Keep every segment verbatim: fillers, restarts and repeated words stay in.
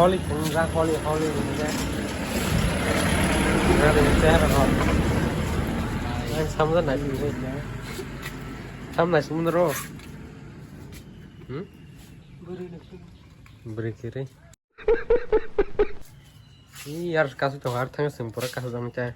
Holi thung ja, holi, holi thung ja. Nang samja nai thung ja. Sam nai sung ro. Hmm? Beri kiri. Ih, yar kasu tong, ar thang sing pura kasu jam cha.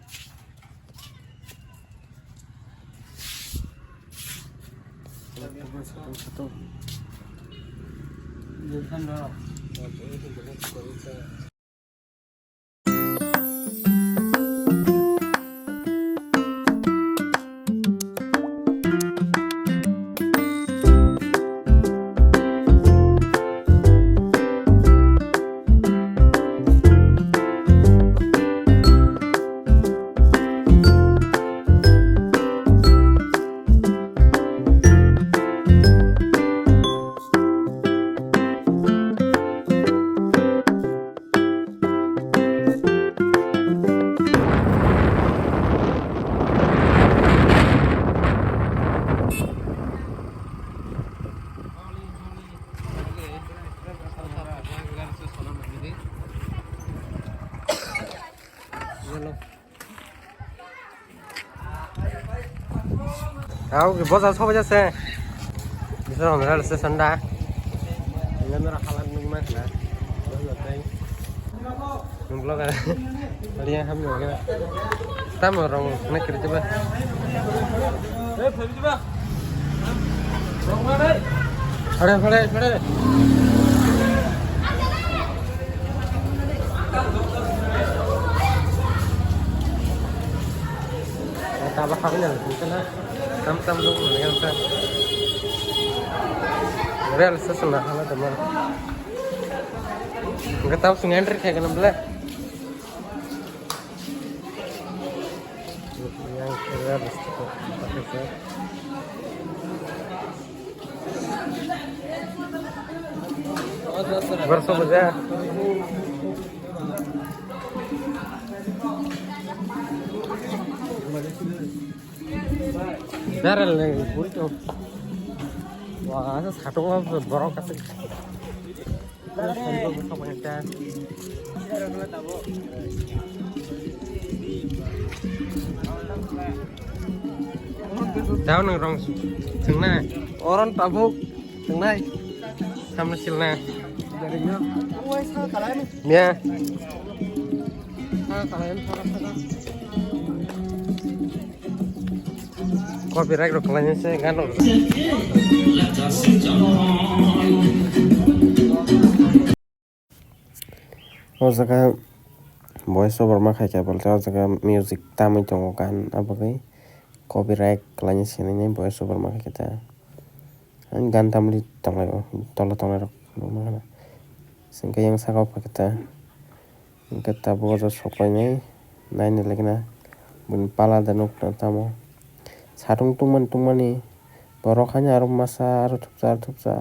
Tao ke bosa soba jase. Bisa hon rail station da. Ini mera halat nungma na. Nunglo ka. Liya ham nunglo. Tamo rong na kiri coba. Phare, phare, phare. Tabo habina, tam tam dong, yang tam. Rail station na hala teman. Enggak tahu sing entry kayak kenapa lah. Yang rail station pakai saya. Berapa saja? Darel le bulto. Wah, asa satung borok asa. Tao nang rong thwng nai. Oron tabuk thwng nai. Samno sil na. Miya. Copyright rok khlainai se gan rok. O jaga voice over ma khaikha, bolte o jaga music tamwi tongo gan, aboni copyright khlainai se nini voice over ma khaikha ta. Ani gan tamli tonglai o, tola tonglai rok nukma khana. Sengke yang saka o phai khe ta. Hwnkhe tabuk o jaga sok painai, naina lekna. Buini pala da nukna tamo. Satung tungmani tungmani. Borok haino aro masa aro thupsa aro thupsa.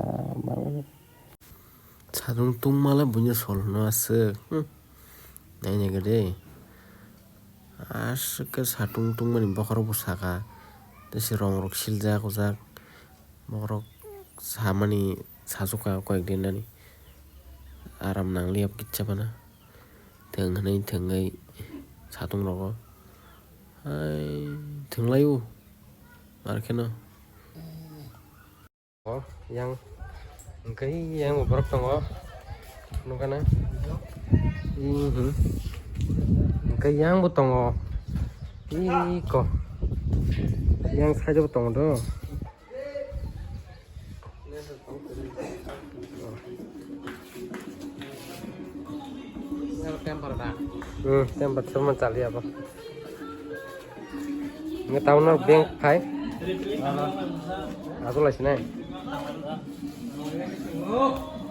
Satung tungmale buino sol hwno aswk. Hmm. Naina gede. Aswk khe satung tungmani bokhorok bo saka. Tei se rong rok siljak ojak. Bokhorok samani sachukha koyek din nani. Aram nangliya kitsa bana. Thwng hwnwi thwngwi satung rogo. Hai thwnglaio. Ar kheno. O, yang. Hwnkhe yang bo borok tongo. Nukana. Mhm. Hwnkhe yang bo tongo. Iko. Yang side bo tongo do. Hmm, temper sama chali apa? Nge town no bank phai. Aku lah sini.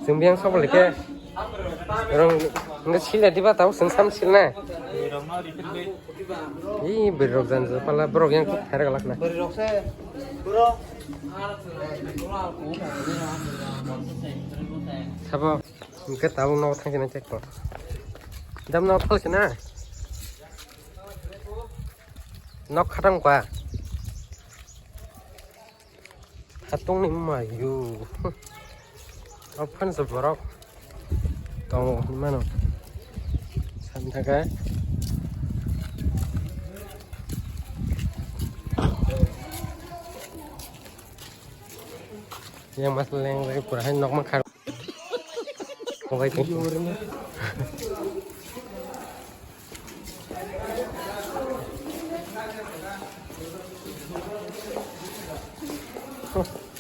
Sing biang sopo leke. Rong nge sila diba tau sing sam sila. Ih, beri rok jan pala borok yang kok thaira galak na. Beri rok se, bro. Sabo, hwnkhe tabuk nogo thangkhe nang chekko. Dam nogo thangkhe na. Nok khatang kwa. Hatungni mayu. Open se borok. Tongo hinmano. Sani thangkhe. Yang mas leng lagi pura hai nok ma khar. Mobile ni.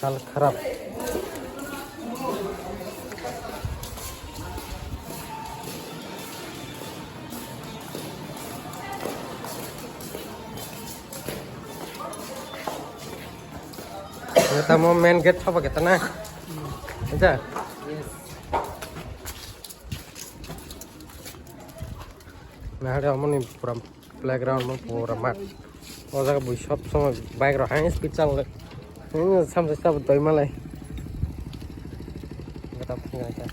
Hal kharap. Tamo main gate thapa kita na. Acha. Nahari amoni pura playground mo pura mat. O jaga bui sob somoi bike rok hai speed chal le. Samsa sabo doi malai. Gata phunga ta.